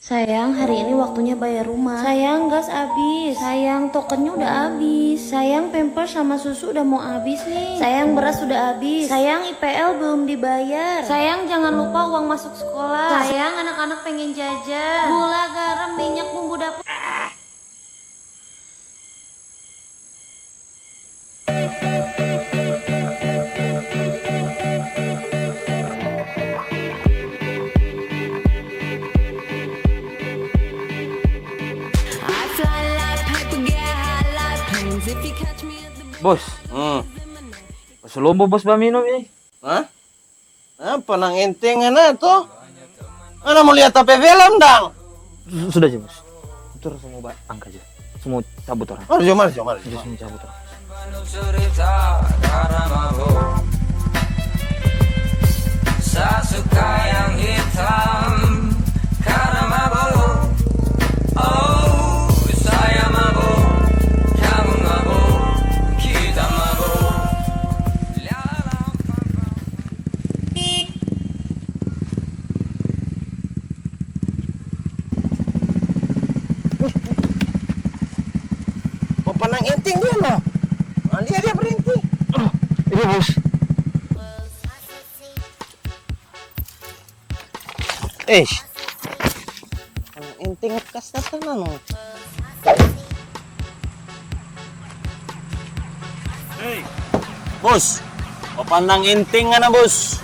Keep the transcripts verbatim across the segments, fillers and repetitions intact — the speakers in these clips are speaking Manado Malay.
Sayang, hari ini waktunya bayar rumah. Sayang, gas abis. Sayang, tokennya udah abis. Sayang, pampers sama susu udah mau abis nih. Sayang, beras udah abis. Sayang, I P L belum dibayar. Sayang, jangan lupa uang masuk sekolah. Sayang, anak-anak pengen jajan. Gula, garam, minyak, bumbu dapur. Bos, hmm. Pas lombo bos baminum, eh. Hah? Apa nang enteng ngana to? Ngana mo lia H P film dang? Su-, sudah ja, Bos. Itu orang semua ba-, angka ja. Semua cabut orang. Mari jo, mari jo, mari jo. Itu semua cabut orang. Sasuka yang hitam karena mabok. Oh, saya mabok, kamu mabok, kita mabok. Apa nang enteng dia, no? Ah, lia dia berhenti. Ini, Bos. Eish. Enteng kas kata nano. Hei, Bos, papandang enteng ngana, Bos.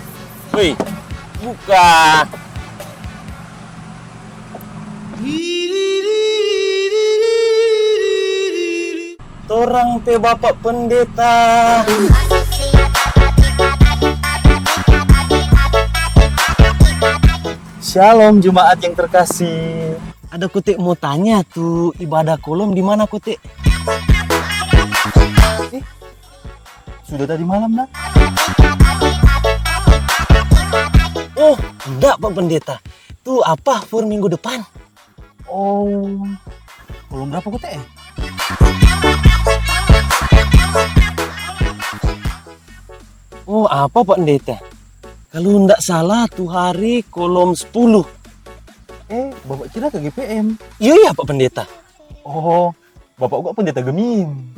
Woi, buka. Torang pe Bapak Pendeta. Shalom, jemaat yang terkasih. Ada kote mo tanya, tu ibadah kolom di mana kote? Eh, sudah tadi malam, nah? Oh, ndak, Pak Pendeta. Tu apa for minggu depan? Oh, kolom berapa kote, eh? Oh, apa, Pak Pendeta? Kalu ndak salah, tu hari kolom sepuluh. Eh, Bapak kira ke G P M? Iyo, iya, Pak Pendeta. Oh, Bapak gua Pendeta Gemim.